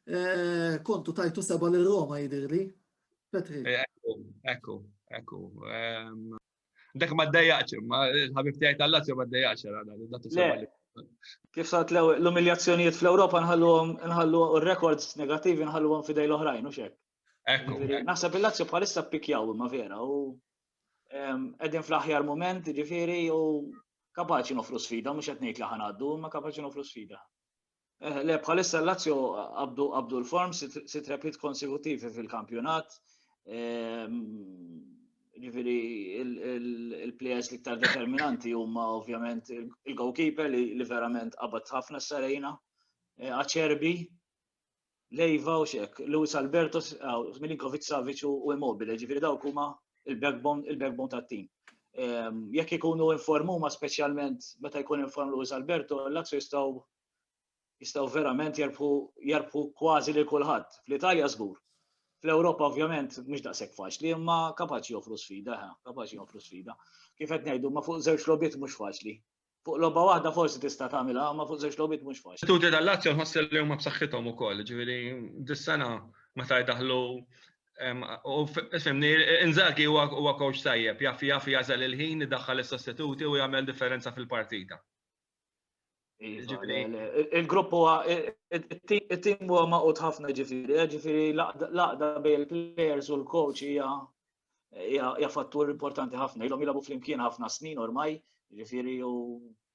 eh, kontu tajtu seba' lil Roma jidhirli. Petri. Ekku, ekku, ekku. Ehm, Dak ma ddejjaqx, ma l-ħabib tiegħi tal-Lazio ma ddejjaqx għara Kif sat l-umiljazzjonijiet fl-Ewropa nħalluhom nħallu r-records negattivi nħalluhom fidej l-oħrajn u xek. Naħseb il-Lazio bħalissa ppikjaw imma vera u qegħdin fl-aħjar moment, ġifieri u kapaċi nofru sfida, mhux qed ngħid li ħanaddu, imma kapaċi nofru sfida. Eh, le, bħalissa l-Lazio qabdu qabdu l-form sitt rebħiet konsekutivi fil-kampjonat. Ehm, ġifieri il-players l-iktar determinanti huma ovvjament il-goalkeeper li verament qabad ħafna s-sarejna, eh, Acerbi, Leiva u xek, Luis Alberto, Milinkovic Savic u Immobile, ġifieri dawk huma il-backbone il-backbone tat-tim. Ehm, jekk ikunu informu ma speċjalment meta jkun inform Luis Alberto, Lazio jistgħu jistgħu verament jarbħu jarbħu kważi lil kulħadd. Fl-Italja żgur. Fl-Ewropa ovvjament mhux daqshekk faċli, imma kapaċi joffru sfida, kapaċi joffru sfida. Kif qed ngħidu, ma fuq żewġ logħbiet mhux faċli. Fuq logħba waħda forsi tista' tagħmilha, ma fuq żewġ logħbiet mhux faċli. Tuti tal-Lazio nħoss li huma b'saħħithom ukoll, ġifieri dis-sena meta jdaħlu u fimni, Inzaghi huwa coach tajjeb, jaf jaf jażel il-ħin, idaħħal is-sostituti u jagħmel differenza fil-partita. Iva, il-grupp huwa it-tim huwa maqut ħafna ġifieri, eh, ġifieri l-għaqda bejn il-players u l-coach hija hija fattur importanti ħafna. Ilhom jilagħbu flimkien ħafna snin ormai, ġifieri u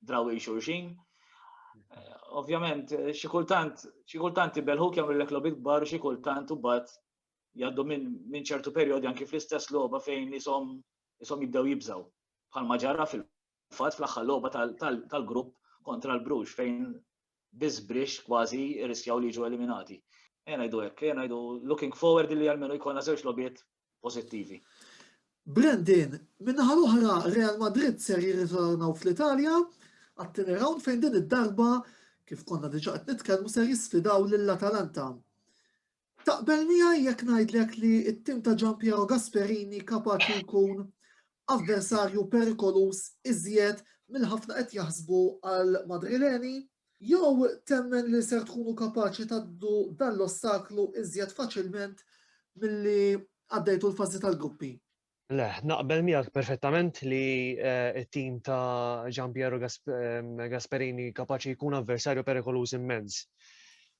draw xulxin. Eh, ovvjament, xi kultant, xi kultant ibelħuk jagħmlu logħbiet kbar, xi kultant u bat jgħaddu minn ċertu perjodi anki fl-istess logħba fejn isom isom jibdew jibżaw. Bħalma ġara fil-fatt fl-aħħar logħba tal-grupp kontra l-Bruges fejn biżbrix kważi riskjaw li jiġu eliminati. Ejja ngħidu hekk, ejja ngħidu looking forward li almenu jkollna żewġ logħbiet pożittivi. Brandon, min-naħa l-oħra Real Madrid ser jirritornaw fl-Italja għat-tieni round fejn din id-darba kif konna diġà qed nitkellmu ser jisfidaw lill-Atalanta. Taqbel miegħi jekk ngħidlek li t-tim ta' Gian Piero Gasperini kapaċi jkun avversarju perikoluż iżjed milli ħafna qed jaħsbu għal Madrileni? Jew temmen li ser tkunu kapaċi tgħaddu dan l-ostaklu iżjed faċilment milli għaddejtu l-fażi tal-gruppi? Le, naqbel miegħek perfettament li eh, t-tim ta' Gian Piero ehm, Gasperini kapaċi jkun avversarju perikoluż immens.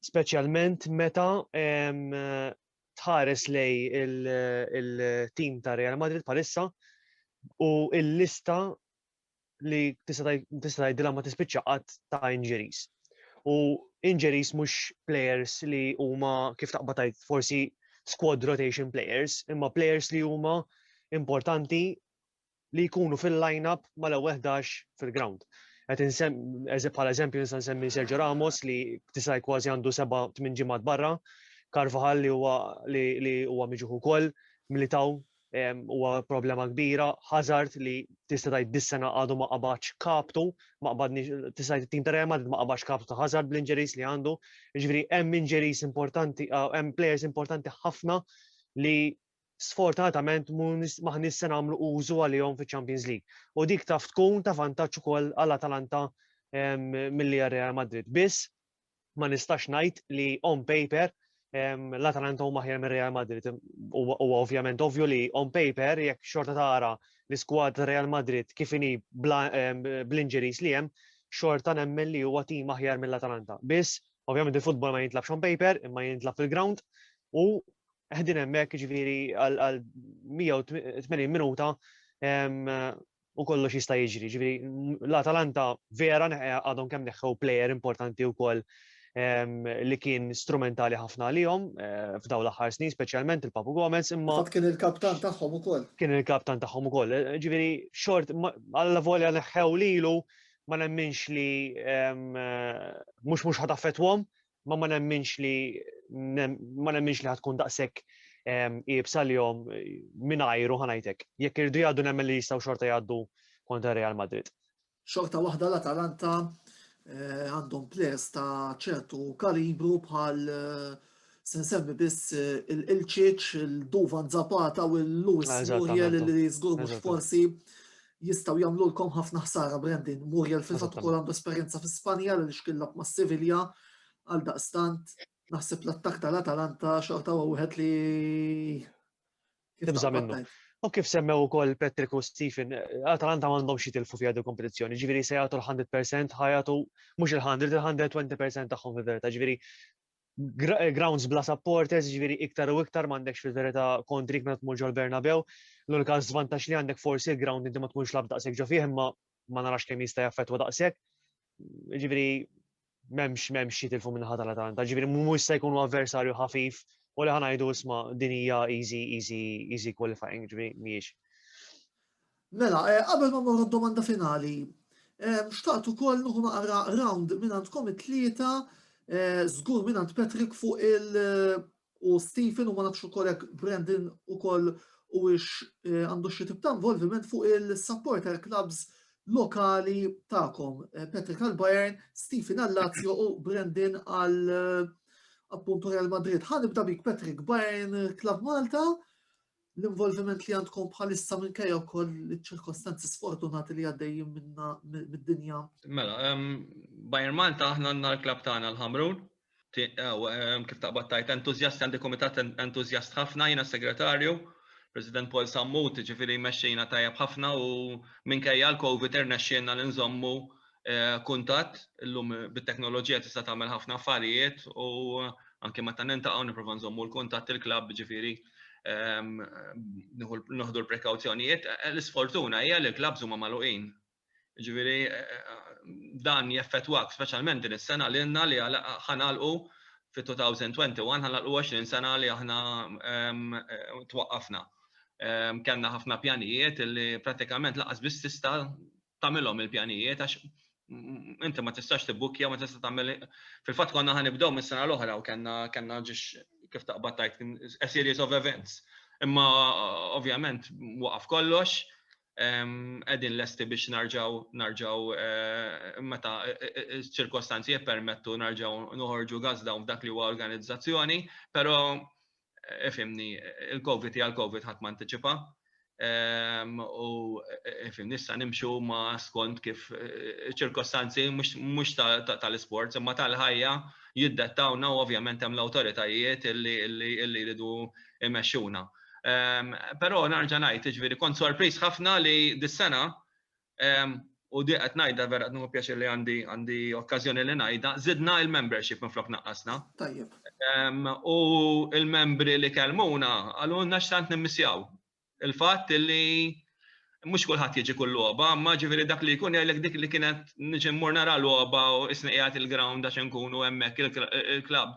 Speċjalment meta ehm, tħares lej il-tim ta' Real Madrid palissa u il-lista li tista' tgħidilha ma tispiċċa qatt ta' injuries. U injuries mhux players li huma kif taqbad tgħid forsi squad rotation players, imma players li huma importanti li jkunu fil-line-up mal-ewwel 11 fil-ground. Qed insem bħala eżempju nista' nsemmi Sergio Ramos li tista' kważi għandu seba' tmien ġimgħat barra, Carvajal li huwa li huwa miġuħ ukoll, Militao huwa problema kbira, Hazard li tista' tgħid dis-sena għadu ma qabadx kaptu, ma qabadni tista' tgħid it-tim ta' Real Madrid ma qabadx kaptu ta' Hazard bl-injuries li għandu. Jiġifieri hemm injuries importanti, eh, hemm players importanti ħafna li sfortunatament maħniex se nagħmlu użu għalihom fiċ-Champions League. U dik taf tkun ta' vantaġġ ukoll għal Atalanta milli għal Real Madrid. Biss ma nistax ngħid li on paper l-Atalanta huma aħjar minn Real Madrid. Huwa ovvjament ovvju li on paper jekk xorta tara l-iskwad ta' Real Madrid kif inhi bl-injuries li hemm, xorta nemmen li huwa tim aħjar mill-Atalanta. Biss, ovvjament il-futbol ma jintlabx on paper, imma jintlab fil-ground u qegħdin hemmhekk ġifieri għal 180 minuta u kollox jista' jiġri. Ġifieri l-Atalanta vera għadhom kemm neħħew plejer importanti wkoll li kien strumentali ħafna għalihom eh, f'daw l-aħħar snin, speċjalment il-Papu Gomez, imma. Fatt kien il-kaptan tagħhom ukoll. Kien il-kaptan tagħhom ukoll. Eh, ġifieri xort alla volja neħħew lilu ma nemminx li eh, mhux mhux ħataffetwhom, ma ma nemminx li ma nemminx li ħatkun daqshekk iebsa li jom mingħajru ħanajtek. Jekk irdu jgħaddu nemmen li jistgħu xorta jgħaddu kontra Real Madrid. Xorta waħda l-Atalanta eh, għandhom players ta' ċertu kalibru bħal eh, se nsemmi biss eh, il-Ilċiċ, il-Duvan Zapata u l-Luis Muriel li żgur mhux forsi jistgħu jagħmlulkom ħafna ħsara Brandon. Muriel fil-fatt ukoll għandu esperjenza fi Spanja li xkillab ma' Sevilla għal daqstant naħseb l-attak tal-Atalanta xorta huwa wieħed li tibża' minnu. U kif semmew ukoll Patrick u Stephen, Atalanta m'għandhomx jitilfu fiha di kompetizzjoni, ġifieri se jagħtu l-100% ħajatu mhux il-100, il-120% tagħhom fil-verità, ġifieri Eh, grounds bla supporters, ġifieri iktar u iktar m'għandekx fil-verità kontrik meta tmur ġol Bernabeu. L-unika żvantaġġ li għandek forsi il-ground inti ma tkunx lab daqshekk ġo fih imma ma narax kemm jista' jaffettwa daqshekk. Ġifieri m'hemmx m'hemmx jitilfu minn ħadd tal-Atalanta, ġifieri mhux se jkunu avversarju ħafif u li ħanajdu isma' din hija easy easy easy qualifying, ġifieri mhijiex. Mela, eh, qabel ma mmorru domanda finali, eh, xtaqt ukoll nuħu naqra round minn għandkom it-tlieta, eh, żgur minn għand Patrick fuq il- u Stephen u ma nafx ukoll hekk Brandon ukoll u ix għandu xi tip ta' involviment fuq il-supporter clubs lokali tagħkom. Patrick għal Bayern, Stephen għal Lazio u Brandon għal appunto Real Madrid. Ħa nibda bik Patrick, Bayern Club Malta, l-involviment li għandkom bħalissa minkejja wkoll iċ-ċirkostanzi sfortunati li għaddejjin minna mid-dinja? Mela, Bayern Malta aħna għandna l-klabb tagħna l-Ħamrun. Kif taqbad tajt entużjast għandi komitat entużjast ħafna, jiena segretarju, President Paul Sammut, ġifieri mexxejna tajjeb ħafna u minkejja l-COVID irnexxielna li nżommu. Kuntatt, illum bit-teknoloġija tista' tagħmel ħafna affarijiet u anke meta nintaqgħu nipprova nżommu l-kuntatt il-klabb ġifieri nieħdu l-prekawzjonijiet. L-isfortuna hija li l-klabbs huma magħluqin. Ġifieri dan jeffettwak speċjalment din is-sena li għandna li ħanalqu fit-2021 ħanalqu 20 sena li aħna twaqqafna. Kellna ħafna pjanijiet li prattikament laqas biss tista' tagħmilhom il-pjanijiet għax inti ma tistax tibbukkja, ma tista' tagħmel. Fil-fatt konna ħanibdew mis-sena l-oħra u kellna kellna ġiex kif taqbad tajt a series of events. Imma ovvjament waqaf kollox, qegħdin lesti biex narġaw narġaw eh, meta eh, eh, ċirkostanzi jippermettu narġaw noħorġu gas dawn f'dak li huwa organizzazzjoni, però ifimni, il-Covid hija l-Covid ħadd ma antiċipa. Ehm, u ifimni issa nimxu ma skont kif eh, ċirkostanzi mhux tal-isports imma tal-ħajja jiddettawna u ovvjament hemm l-awtoritajiet illi jridu imexxuna. Ehm, però narġa' ngħid, jiġifieri kont sorpriż ħafna li dis-sena ehm, u di qed ngħidha vera qed nieħu pjaċir li għandi għandi okkażjoni li ngħidha, żidna il-membership minflok naqqasna. Tajjeb. U il-membri li kellmuna qalulna x'tant nimmissjaw. Il-fatt li mhux kulħadd jiġi kull logħba, ma ġifieri dak li jkun jgħidlek dik li kienet niġi mmur nara logħba u isni qiegħed il-ground għax inkunu hemmhekk il-klabb.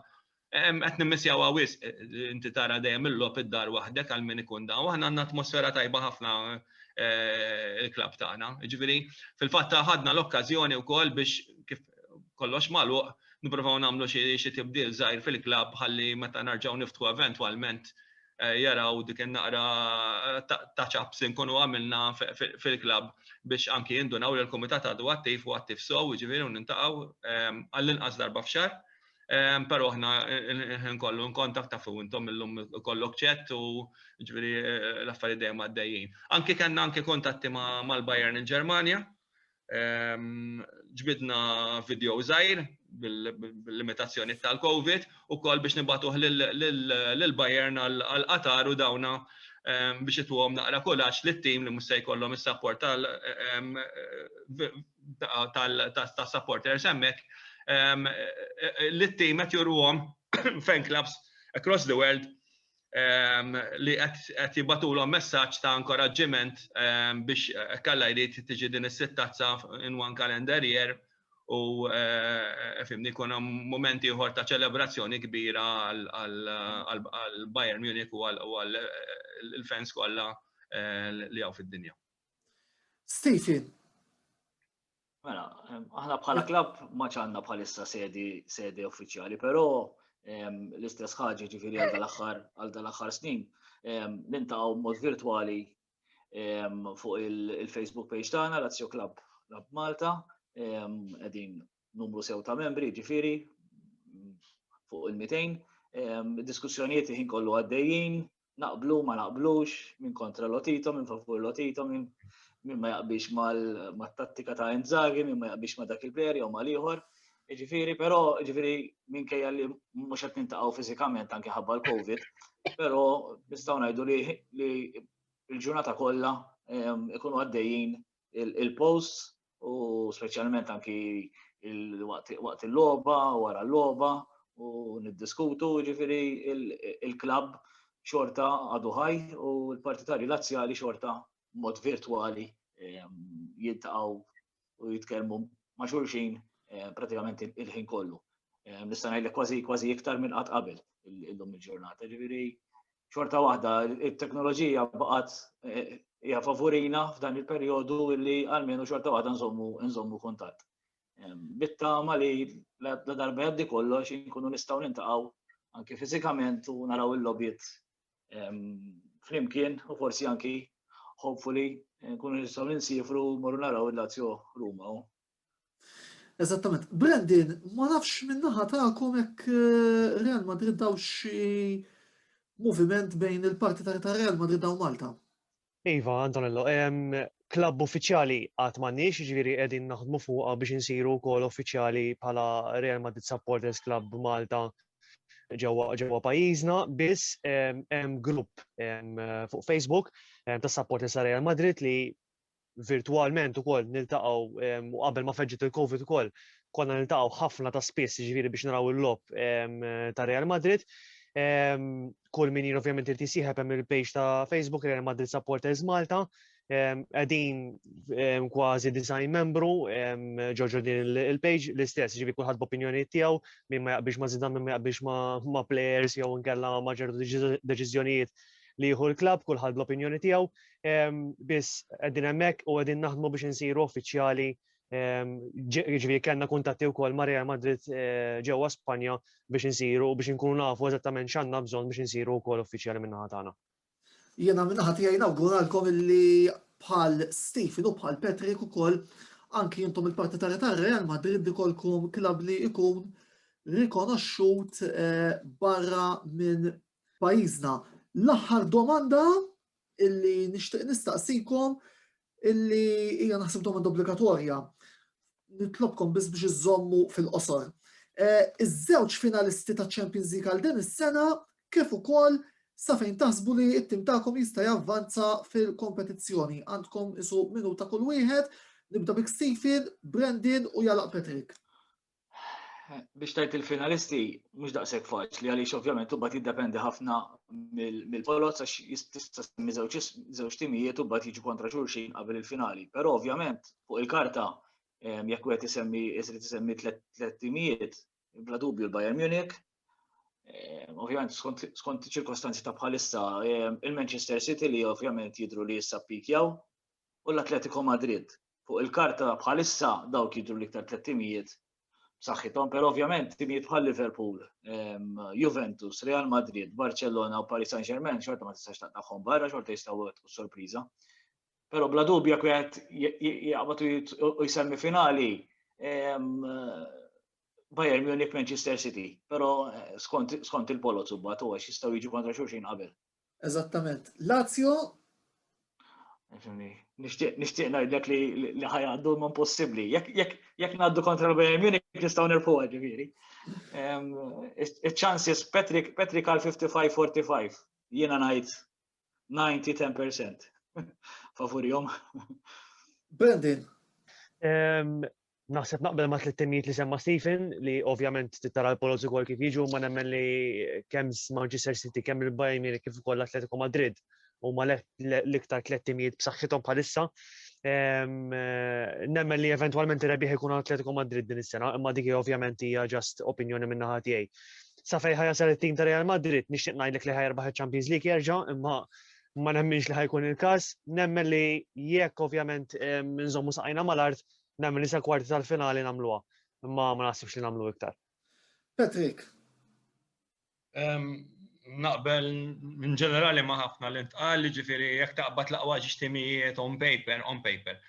Qed nimmissjawha wisq inti tara dejjem il-logħob id-dar waħdek għal min ikun dan. U aħna għandna atmosfera tajba ħafna eh, il-klabb tagħna. Jiġifieri fil-fatt ħadna l-okkażjoni wkoll biex kif kollox magħluq nippruvaw nagħmlu xi tibdil żgħir fil-klabb ħalli meta narġgħu niftħu eventwalment eh, jaraw dik in-naqra touch-ups li nkunu għamilna fil-klabb biex anki jindunaw li l-kumitat għadu attiv u attiv sew, jiġifieri u nintaqgħu eh, għall-inqas darba f'xahar. Però aħna ħin kollu nkontak tafu intom illum kollok chat u ġifieri eh, l-affarijiet dejjem għaddejjin. Anki kellna anki kontatti mal-Bayern il-Ġermanja. Ġbidna video żgħir bil-limitazzjoni tal-Covid u koll biex nibatuh lil-Bayern għal-Qatar u dawna biex ituhom naqra kulaġġ lit-tim li mhux se jkollhom is-support tal-supporters hemmhekk li t-tim qed juruhom fan clubs across the world li qed jibatulhom messaġġ ta' inkoraġġiment biex kalla jrid tiġi din is-sittazza in one calendar year u eh, fimni jkun hemm moment ieħor ta' ċelebrazzjoni kbira għal Bayern Munich u għal il-fans kollha eh, li hawn fid-dinja. Stephen. Mela, aħna bħala klabb ma ċanna bħalissa sedi sedi uffiċjali, però l-istess ħaġa ġifieri għal dal-aħħar għal dal-aħħar snin nintaqgħu mod virtwali fuq il-Facebook page tagħna Lazio Club Lab Malta, qegħdin numru sew ta' membri ġifieri fuq il-200. Diskussjonijiet ħin kollu għaddejjin, naqblu ma naqblux, min kontra Lotito, min favur Lotito, min min ma jaqbix mal-tattika ta' Inzaghi, min ma jaqbix ma' dak il-player jew mal-ieħor. Ġifieri, però ġifieri minkejja li mhux qed nintaqgħu fiżikament anke ħabba l-COVID, però nistgħu ngħidu li l-ġurnata kollha ehm, ikunu għaddejjin il-posts u speċjalment anki waqt il-logħba, wara l-logħba u niddiskutu, ġifieri il-klabb xorta għadu ħaj u l-partitarji lazzjali xorta mod virtwali ehm, jiltaqgħu u jitkellmu ma' xulxin eh, pratikament il-ħin kollu. Ehm, nista' ngħidlek kważi kważi iktar minn qatt qabel illum il-ġurnata. Ġifieri xorta waħda, it-teknoloġija baqgħet eh, hija favorina f'dan il-perjodu li għalmenu xorta waħda nżommu nżommu kuntatt. Bittama li la darba jgħaddi kollox inkunu nistgħu nintaqgħu anke fiżikament u naraw il-lobbiet flimkien u forsi anki hopefully nkunu nistgħu ninsifru morru naraw il-Lazio Ruma. Eżattament. Brandon, ma nafx minnaħa tagħkom hekk eh, Real Madrid daw xi moviment bejn il-partitari ta' Real Madrid daw Malta. Iva, Antonello, klabb uffiċjali għad m'għandniex, jiġifieri qegħdin naħdmu fuqha biex insiru wkoll uffiċjali bħala Real Madrid Supporters Club Malta ġewwa ġewwa pajjiżna, biss hemm grupp fuq Facebook tas-supporters ta' Real Madrid li virtwalment ukoll niltaqgħu u qabel ma feġġet il-Covid ukoll konna niltaqgħu ħafna ta' spiss jiġifieri biex naraw il-logħob ta' Real Madrid. Kull min ovvjament irid jisieħeb hemm il-page ta' Facebook Real Madrid Supporters Malta. Qegħdin kważi design membru ġoġo din il-page l-istess, ġifi kulħadd b'opinjoni tiegħu min ma jaqbilx ma' Zidane, min ma jaqbilx ma' players jew inkella ma' ċertu deċiżjonijiet li jieħu l-klabb, kulħadd bl-opinjoni tiegħu. Biss qegħdin hemmhekk u qegħdin naħdmu biex insiru uffiċjali ġifieri kellna kuntatti wkoll ma' Real Madrid eh, ġewwa Spanja biex insiru u biex inkunu nafu eżattament x'għandna bżonn biex insiru wkoll uffiċjali min-naħa tagħna. Jiena min-naħa tiegħi nawguralkom illi bħal Stephen u bħal Patrick ukoll anki intom il-partitari tar-Real Madrid ikolkom klabb li ikun rikonoxxut eh, barra minn pajjiżna. L-aħħar domanda illi nixtieq nistaqsikom illi hija naħseb domanda obbligatorja. Nitlobkom biss biex iżommu fil-qosor. Eh, iż-żewġ finalisti ta' Champions League għal din is-sena kif ukoll sa fejn taħsbu li t-tim tagħkom jista' javvanza fil-kompetizzjoni. Għandkom isu minuta kull wieħed, nibda bik Stephen, Brandon u jalaq Patrick. Biex tajt il-finalisti mhux daqshekk faċli għaliex ovvjament imbagħad jiddependi ħafna mill-poloz għax tista' semmi żewġ timijiet u mbagħad jiġu kontra xulxin qabel il-finali. Però ovvjament fuq il-karta jekk wieħed isemmi irid isemmi tliet timijiet, bla dubju l-Bayern Munich, ovvjament skont ċirkostanzi ta' bħalissa il-Manchester City li ovvjament jidhru li issa ppikjaw u l-Atletico Madrid. Fuq il-karta bħalissa dawk jidhru l-iktar tliet timijiet b'saħħithom, però ovvjament timijiet bħal Liverpool, Juventus, Real Madrid, Barcellona u Paris Saint-Germain xorta ma tistax taqtagħhom barra, xorta jistgħu jwettqu sorpriża. Però bla dubju jekk wieħed jaqbad u jsemmi finali Bayern Munich Manchester City, però eh, skont il-poloz u bat u għax jistgħu jiġu kontra xulxin qabel. Eżattament. Lazio Nixtieq ngħidlek li li ħajgħaddu ma impossibbli. Jekk ngħaddu kontra l-Bayern Munich nistgħu nirfuha ġifieri. Iċ-chances Patrick Patrick għal 55-45 jiena ngħid 90-10% favurihom. Brandon. Naħseb naqbel ma' tliet timijiet li semma Stephen li ovvjament tara l-poloz ukoll kif jiġu ma nemmen li kemm Manchester City, kemm il-Bayern Munich kif ukoll l-Atletico Madrid huma l-iktar tliet timijiet b'saħħithom bħalissa. Nemmen li eventwalment ir-rebbieħ ikun Atletico Madrid din is-sena, imma dik ovvjament hija just opinjoni min-naħa tiegħi. Sa fejn ħajasal it-tim ta' Real Madrid, nixtieq ngħidlek li ħajerbaħ iċ-Champions League jerġa', imma ma nemminx li ħajkun il-każ. Nemmen li jekk ovvjament nżommu saqajna mal-art, Nemmen li sa kwarti tal-finali nagħmluha, imma ma naħsibx li nagħmlu iktar. Patrick. Naqbel in ġenerali ma' ħafna li ntqal, ġifieri jekk taqbad l-aqwa ġiex timijiet on paper, on paper,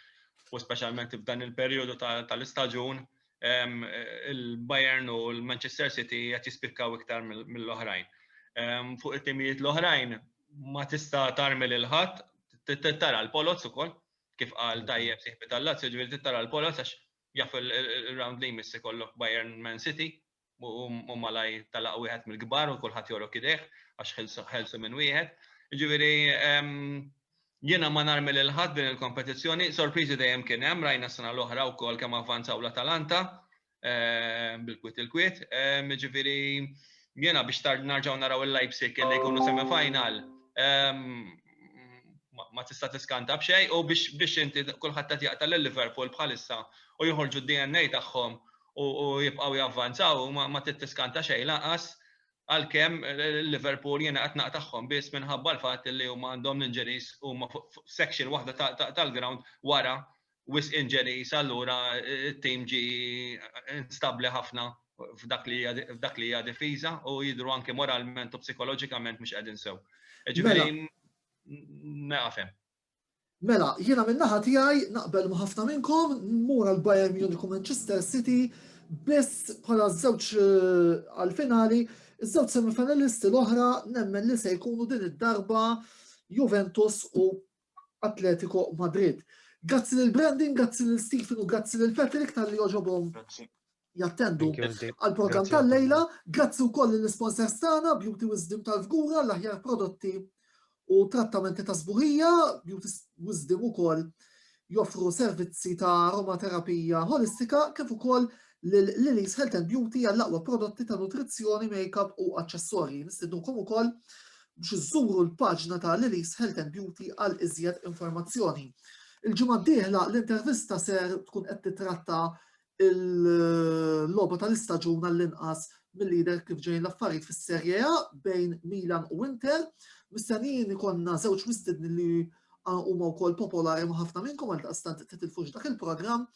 u speċjalment f'dan il-perjodu tal-istaġun, il-Bayern u l-Manchester City qed jispikkaw iktar mill-oħrajn. Fuq it-timijiet l-oħrajn ma tista' tarmi lil ħadd, tara l-poloz ukoll, kif qal tajjeb sieħbi tal-Lazio, ġifieri trid tara l-poloz għax jaf il-round li jmiss ikollok Bayern Man City u malaj talaq wieħed mill-kbar u kulħadd jorok idejh għax ħelsu minn wieħed. Ġifieri jiena ma narmi lil ħadd din il-kompetizzjoni, sorpriżi dejjem kien hemm, rajna s-sena l-oħra wkoll kemm avvanzaw l-Atalanta, bil-kwiet il-kwiet. Ġifieri jiena biex narġgħu naraw il-Leipzig li jkunu semifinal ma tista' tiskanta b'xejn u biex biex inti kulħadd qed jaqta' lil Liverpool bħalissa u joħorġu d-DNA tagħhom u jibqgħu javvanzaw ma tiskanta xejn lanqas għalkemm Liverpool jiena qed naqtagħhom biss minħabba l-fatt li huma għandhom l-injuries huma section waħda tal-ground wara wisq injuries allura t-tim ġie instabbli ħafna f'dak li f'dak li hija difiża u jidhru anke moralment u psikoloġikament mhux qegħdin sew. Ġifieri mela. naqaf hemm. Mela, jiena min-naħa tiegħi naqbel ma' ħafna minnkom, nmur għal Bayern Munich u Manchester City biss bħala żewġ eh, għal-finali, iż-żewġ semifinalisti l-oħra nemmen li se jkunu din id-darba Juventus u Atletico Madrid. Grazzi lil Brandon, grazzi lil Stephen u grazzi lil Patrick tal-li oġobhom jattendu għal-program tal-lejla. Grazzi wkoll lill-sponsors tagħna Beauty Wisdom tal-Fgura, l-aħjar prodotti u trattamenti ta' sbuħija, Beauty Wisdom ukoll. joffru servizzi ta' aromaterapija ħolistika kif ukoll lil Lily's Health and Beauty għall-aqwa prodotti ta' nutrizzjoni, make-up u aċċessorji. Nistednukom ukoll biex iżżuru l-paġna ta' Lily's Health and Beauty għal iżjed informazzjoni. Il-ġimgħa d-dieħla l-intervista ser tkun qed titratta il-logħba tal-istaġun għall-inqas mill-lider kif ġejn l-affarijiet fis-Serie A bejn Milan u Inter. Mistennijin ikonna żewġ mistedni li huma wkoll popolari ma' ħafna minnkom għal daqstant titilfux dak il-programm.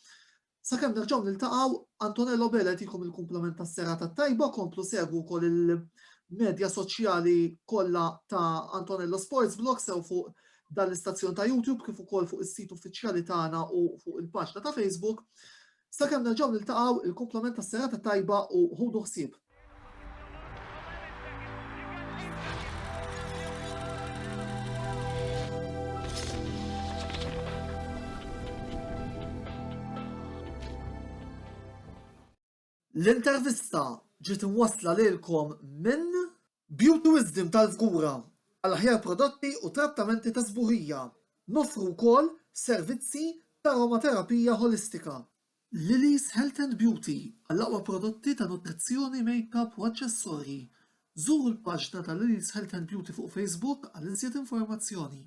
Sakemm nerġgħu niltaqgħu, Antonello Bella jtikom il-kumplament tas-serata tajba, komplu segwu wkoll il-medja soċjali kollha ta' Antonello Sports Blog sew fuq dan l-istazzjon ta' YouTube kif ukoll fuq is-sit uffiċjali tagħna u fuq il-paġna ta' Facebook. Sakemm nerġgħu niltaqgħu il-kumplament tas-serata tajba u ħudu ħsieb. L-intervista ġiet imwassla lilkom minn Beauty Wisdom tal-Fgura għal aħjar prodotti u trattamenti ta' sbuħija. Noffru wkoll servizzi ta' aromaterapija ħolistika. Lily's Health and Beauty għall-aqwa prodotti ta' nutrizzjoni, make-up u aċċessorji. Żuru l-paġna ta' Lily's Health and Beauty fuq Facebook għal iżjed informazzjoni.